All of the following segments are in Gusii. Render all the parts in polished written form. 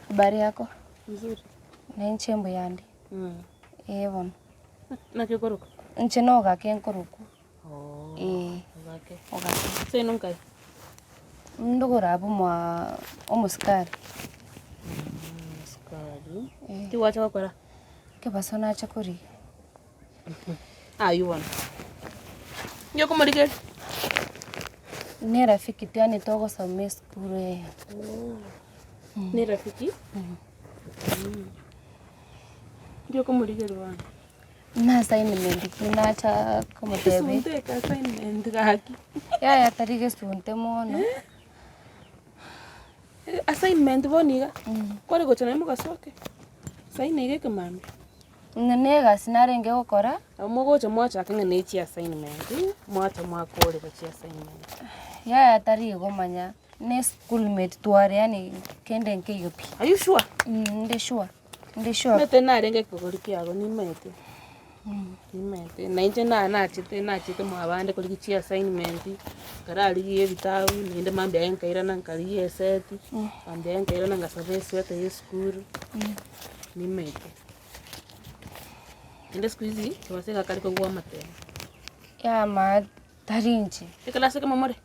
Habari yako? Nzuri. Na inche mbuya ande. Ee bono. Naki okorokwa? Inche na Ogake nkorokwa. Ee. Ogake. Ogake. Seino nkai? Ndogoro abwo mwa omosikari. Omosikari. Ki gwacha gokora? Ekebaso nacha korigia. Aywo bono. Inki okomorigereria? Ne erafiki tu yaani togosoma esukuru eye. Ne erafiki? Inki okomorigereria bono? Na assignment ki nacha komotebia. Gesunte eke assignment gaki. Yaya tari gesunte mono. Assignment bono iga, kware gocha naye mogasoke, saini iga ekemambia. Inye na egasi narenge gokora. Nabo mogocha mwachaka ng'a ne chi assignment, mwacha mwakorerwa chi assignment. Yaya tari igo manya, ne school mate tware yaani kende nkeiyo pi. Are you sure? Inde sure, inde sure. Omanyete narenge ekegori kiago nimaete, nimaete na inche na nachete nachete mwabande korigia chi assignment, nkararigia ebitabu naende mambia yaye nkairana nkarigia eseti, mambia yaye nkairana ngasaba esweta ya esukuru, nimaete. Naende siku hizi kebase iga kare kogwa amatemo. Yama tari inche. Ekelasi ekemo more?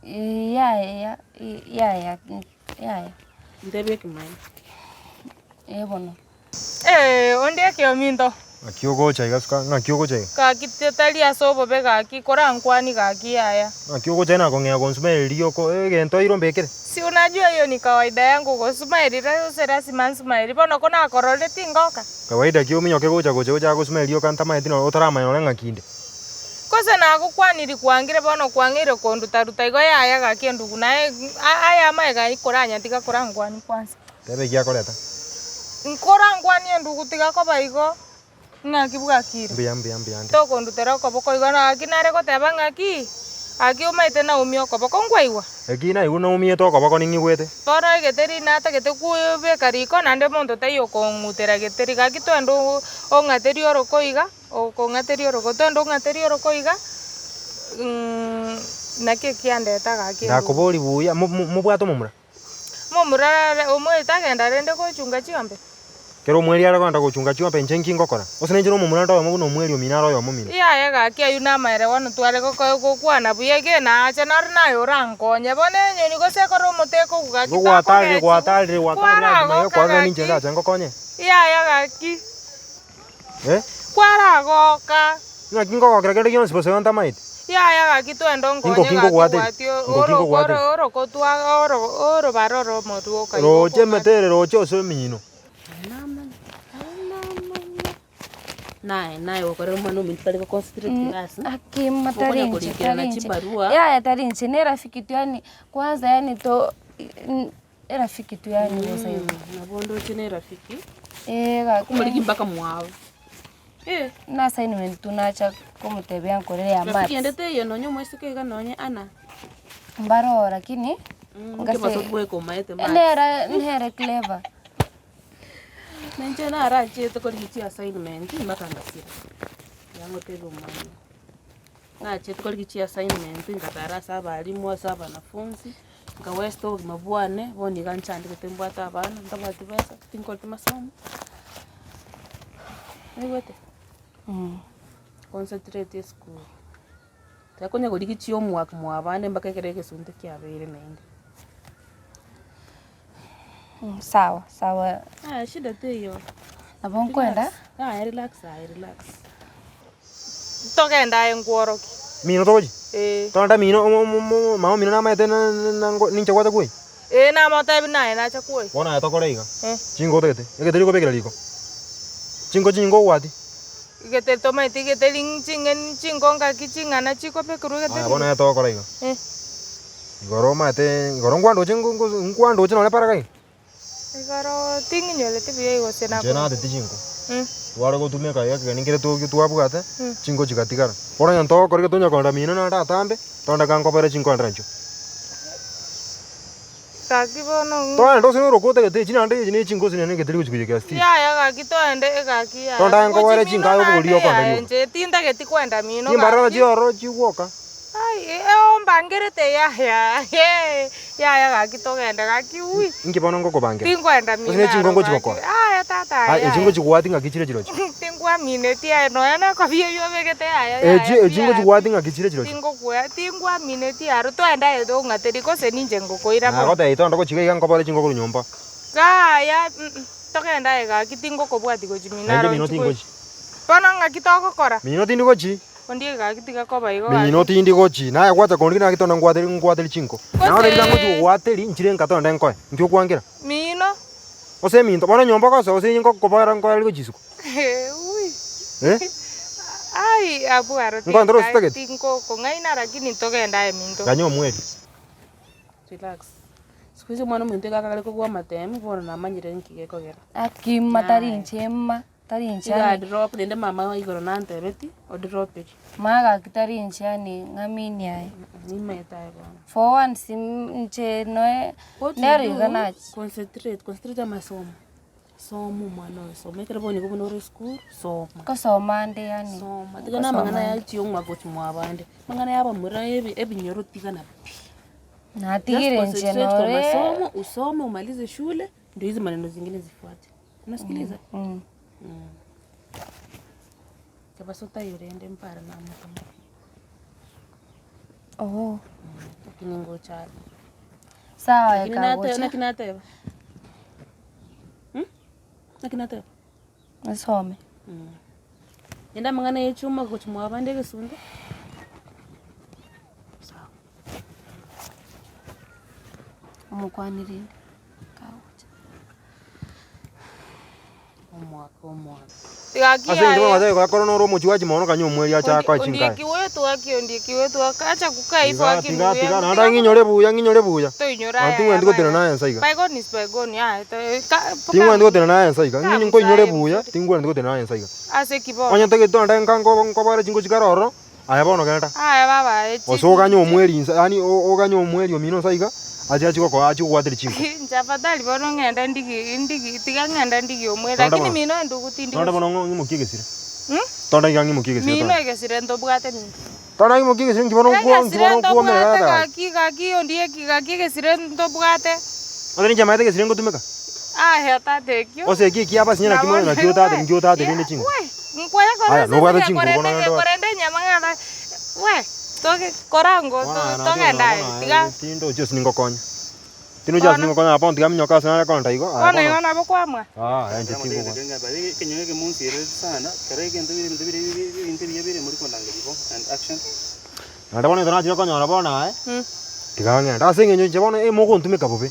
Yaya yaya yaya. Ntebie ekemanyi. Ee bono. Ee, onde ekiominto. Ng'aki ogocha iga suka, ng'aki ogocha iga? Gaki tari ase obobe gaki, korankwanie gaki yaya. Ng'aki ogocha iga nakong'ea gonsuma riria oko egento oire ombekere? Si unajua hiyo ni kawaida yangu gosumairire gose lasima nsumairi, bono ko nakororire tingoka. Kawaida ki ominyoke gocha gocha gocha gosuma erio oka ntamaeti nonye otaramanya nonye ng'aki inde. Gose nagokwaniri kwangire bono kwang'eire konduta-ruta igo yaya gaki endugu naye aya amaega ayio koranyantiga korankwanie kwanza. Teba eki akoreta. Nkorankwanie endugu tiga koba igo. Ng'aki bwakire? Mbuya mbuya mbuya nde. Tokondutera okoboko igo naki nare goteba ng'aki, Aki omaete naumie okoboko nkwaigwa? Eki naigwe naumiete okoboko ning'igwete. Bono egeteri natagete kobeka riko naende monto taiyo okong'utera geteri gaki twende ong'aterie oroko iga, okong'ateria oroko, twende ong'aterie oroko iga, naki ekiandeta gaki. Ndakoboria buya, mo- mo- mobwate omomura? Momura are omoete agenda rende gochunga chiombe. Kera omweri are kogenda gochunga chiombe, inche inki ngokora? Gose ninche nomomura onde oyomo buna omweri omino are oyomo omino? Yaya gaki ayio namaerewa tware gokwana buya iga naacha naro naye orankonye bono enyoni gose ekore omote ekogwa gaki Igo gwatarire takogechiwa gwatarire gwatarire ase maye kwaragoka okwarire ninche gaki ndache ngokonye? yaya gaki Eh? Kwaragoka. Ng'aki nkogokera kende gionsi bosa igo ntamaeti? Yaya gaki twende onkonye Ingoki gaki nkogwateria? gwati Ingoki oro nkogwateria? oro orokotwa oro orobaro oromo rwoka igo Roche okong'ata. emete ere roche ase emino. Namanya, namanya. Naye naye gokorera omwana ominto tari go concentrate class. Akima tari Okonya inche korikerana tari inche chibarua. yaya tari inche ne erafiki tu yaani kwanza yaani to Erafiki tu yaani bosa igo. Nabo ndoche na erafiki. Ee gaki. Okomorigi mpaka mwabo. Eh. Na assignment tu nacha komotebia ankorere ya Rafiki maths. ende teiyo nonye omoiseke iga nonye Anna. Mbaroo lakini Ngase ngase bweka omaete maths. nere nere clever. Na inche narachiete korigia chi assignment mpaka ngasira. Iga ngotebia omwana. Nachete korigia chi assignment ngatara ase abalimu ase abanafunzi. Nka waste obogima bwane, bono iga nchandegete mbwate abana, ntabwati besa, tinkoreti masomo, oigwete? Concentrate esukuru, tiga konya korigia chihomework mwa abande mpaka ekero egesunte kiabeire naende. Sawa sawa. Yaya shida teiyo. Nabo nkoenda. Yaya relax aye relax. Togende aye nkworokie. Mino togochia? Ee. Togende mino omo- omo- omo- mama omino namaete na- na- na ninche gwacha kwoyia? Ee namotebi naye nacha kwoyia. Bono aye tokore iga, Eh. chingo otagete, egeteri okobekera riko, chingo chinyinge ogwati. Egeteri tomaeti egeteri ching'eni chingo ngaki ching'ana chikobekerwa egeteri. Aya bono aye togokora iga, Eh. igoro omanyete igoro nkwandoche nko- nko nkwandoche nonye para iga. Igoro ting'inyoreti buya igo gose Inche nakore. nateti chinko, tware gotumeka iga ekegeni nkere toki twabwate, chinko chigatigara. Bono onye togokora iga tonya kogenda mino naende atambe, togende kankobere chinko naende nachio. Gaki bono ng'o. Togende ase oroko otagete echi naende echi ne chinko ase nene egeteri gochi koiyekera steve. Yaya gaki toende egaki yaya. Togende aye nkobere Gochi chinko mino aye obogoria naende okonda yaya rioka. inche tintageti kwenda mino Chimbarara gaki. chiororo chigwoka. Ai, ombangerete yaya, Yaya gaki togende gaki ui. Inki bono ngokobangera? Tinkoenda Gose ne mino chingo aro ngochi gaki. gokoa? Aya tata Aya, aya echi yaya. ngochigwati ng'aki chire chirochio? Tinkwaminetie aye nonya nekobia eywo obegete yaya yaya Echi pi echi yaya pi. ngochigwati ng'aki chire chirochio? Tingokwa tinkwaminetie aro twende aye tong'aterie gose ninche ngokoira bono. Nagotebia toende gochiga iga nkobore chingo korwa nyomba. Yaya togende aye gaki tingokobwatia gochia mino Naende aro mino inche gochi. tingochi. Bono ng'aki togokora? Mino tindi gochi. Ondieki gaki tiga koba igo gaki. Mino tindi gochi. Naye gwacha kondigia naki tondo ngwateri ngwateri chinko. Naye Gose riria ngochi gogwateri nchire nka tonde nkoe. Inki okwangira? Mino. Gose eminto bono nyomba ogosoa gose inye ngokobora nkoereria gochia isiko. Ui. Eh? Ai abwo aro Nkoentere ositagete? tinkokong'aina lakini togende aye minto. Ganya omweri. Relax. Siku hizi omwana omonto iga akare kogwa amatemu bono namanyire nki gekogera. Aki mma tari inche mma, tari inche Iga yani. adrop naende mama igoro nantebeti odroperi. Maa gaki tari inche yani ng'amini aye. Nimaete aye bono. For once inche noe What you nero iga do, nachi. concentrate, concentrate amasomo, soma omwana oyo soma ekero bono igo buna ore esukuru soma. Nkosoma nde yani. Soma, tiga na amang'ana ya chiong'wa gochia mwa abande, amang'ana ya abamura ebi ebinyoro tigana pi. Just Natigire inche concentrate kwa nore. masomo usome umalize shule ndio hizi maneno zingine zifuate. Unasikiliza? Mm. Kebaso taiyo rende mpare namotoma. Oo. Lakini ngocha are. Sawa Lakini nate ekagocha. naki nateba? Naki nateba? Nsome. Naende amang'ana ya echuma gochia mwa abande egesunte. Sawa. Omokwanie rende kagocha. Omwaka omwaka. Gaki Ase eng'encho aye. bagoteba igo ekero nore omochie gwachi mono kanya omweri ache akoe chinkae. Ondieki wetu aki ondieki wetu aki acha kukaa hivyo Tiga aki tiga ndugu tiga yangu. naende ng'inyore buya ng'inyore buya. Toinyora Naende aya tingwenereti gotena bana. naye ensa iga. Bygone is bygone aye to ka Tingwenereti gotena naye ensa iga. Ka Ng'inyi nkoinyore busae buya, mzuri. tingwenereti gotena naye ensa iga. Ase ki bono? Onye ntagete tonde nka nko nkobore chingo chikare ororo, aye bono genda. Aya baba aye chi. Gose oganye omweri inse yaani oganye omweri omino inse iga, ache achie gokoa achie kogwatera chinko. Inche afadhali bono ng'ende ndigi ndigi tiga ng'ende ndigi omweri Tonde lakini bono. mino endugu tindi Tonde gochi. bono ng'o ng'imokie egesire. Tonde iga ng'imokie egesire Mino tonde. egesire ntobwate minto. Tonde ng'imokie egesire nki bono nkwo nki Egesire bono nkwomera ntobwate tata gaki. gaki gaki ondieki gaki egesire ntobwate. Onye ninche maete egesire ngotumeka. Aya tata ekio. Gose eki ekiaba sinye naki moyo naki otate nki otate rende chinko. Nkwaya kore Aya, nobwate ase chinguru bono korende naende ote. korende enyama ng'a we toge korango Bono aye nache togende aye bono aye tiga. tindochi ase ningokonya. Tindochi ase Bono. ningokonya bono tiga minyoke ase nare konda igo aye Bono bono. igo nabo kwamua. Ah, inche tingokonya. Ekenyoro ekemo nsierereti sana, kera egento ebinto bire ebinto ebiya bire muri kondangeria bo and action. Naende bono ekero nachire konyora bono aye, tiga ng'ende ase eng'encho inche bono eh mogontumeka bobe.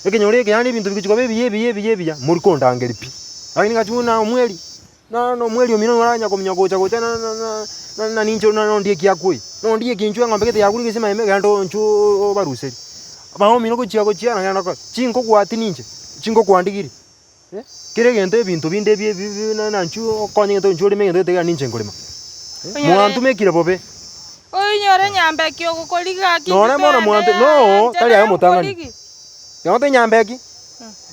Ekenyoro eke yaani ebinto bigochi koba ebiya ebiya ebiya ebiya, mori kondangeria pi. Lakini ngachia buna omweri, na na omweri omino nigo aranya kominyoka gocha gocha na na na na na ninche na nonde ekiakwo eye, nonde eki inchuo eng'ombe gete yakure gesima ime genda inchuo obaruserie. Mama omino gochia gochia nagenda gokora, chinkogwati ninche, chinkokwandigirie, kera egento ebinto binde ebi ebi bi na na inchuo okonye egento inchuo oreme egento gete iga ninche nkorema, Onyore- mwantumekire bobe. Oinyore nyambeki ogokorigia gaki Nonye bono mwanto no, tari aye omotang'ani. Nonye nyambeki,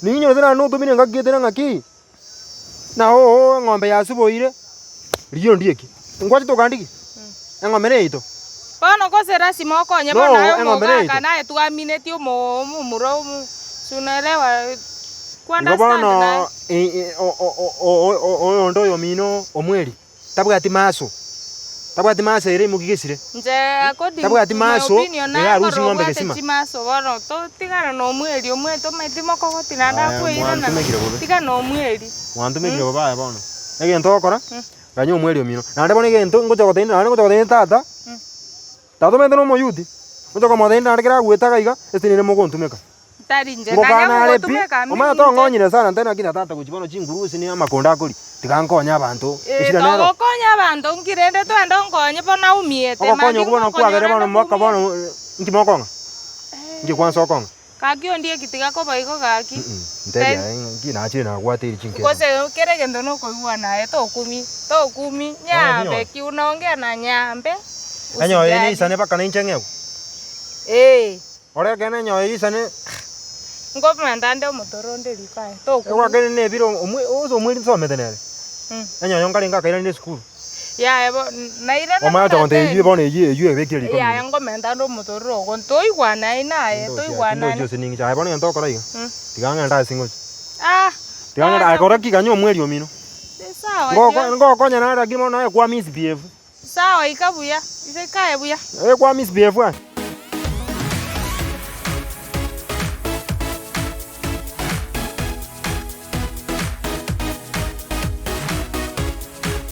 ninyorete naende notomire engaki gete ng'aki, na oo eng'ombe yasiboire, rigia ondieki. Ngwachete okandigia? Eng'ombe neyaito. Bono gose lasima okonye No, bono aye eng'ombe omogaka neyaito. naye twaminetie omo omomura omo si unaelewa Igo ku-understand naye. bono oyonde oyomino omweri. Tabwati maso, tabwati maso ere imoki gesire. Inche according Tabwati to my maso, opinion ere naye arusie korwa ng'ombe obwate gesima. chimaso bono totigana na omweri omweri tomaeti mokogoti naende Aya, akoirana mwantumekire bobe. tigana omweri. Mwantumekire bobe aye bono. Egento ogokora, ganya omweri omino. Naende bono egento ngocha gotebia naende ngocha gotebia tata, tata omanyete na omoyuti, ngocha komotebia naende kera agoeta iga iga, ase nere mogontumeka. Tari inche Ngokana nanya are pi, kogotumeka mi omanye inche. tong'onyire sana ntari naki na tata gochia bono chinguru ase ne amakonda akoria, tiga nkonye abanto, Eh, eshida nero. togokonya abanto nki rende twende onkonye bono aumiete Ogokonya mambia okwo bono ngokonya kwagere orende bono moka koumia. bono nki mokong'a? Nki kwansa okong'a? Gaki ondieki tiga koba igo gaki. Ntebi aye nki nachire nagwateire chinkero. Gose kera egento nokoigwana aye tokumi, tokumi, nyambe ki unaongea na nyambe Enyoyo eye usijali. neisane mpaka nainche ng'egwe. Eh. Ore ekeene enyoyo isane. Nkomenta nde omotoro onde riko aye, tokumi. Egwakene nebiro omwe ose omweri nsomete nere. Enyoyo nkarenge akairanire esukuru. Yaya bo nairana Omanye buna gocha gontebia teri. eywo bono eywo eywo ebekire riko Yaya mino. ngomenta ande omotororo ogo ntoigwane naye Tindochi aye, toigwanane. tindochi ase ning'iche. Aye bono egento ogokora iga, tiga ng'ende ase ngocha. Ah, Tiga ng'ende aye acha kora ki ganya omweri omino. sawa Ngoko tiga. ngokonya nare lakini bono naye kwa misbehave. Sawa ika buya, ise ikae buya. Naye kwa misbehave aye.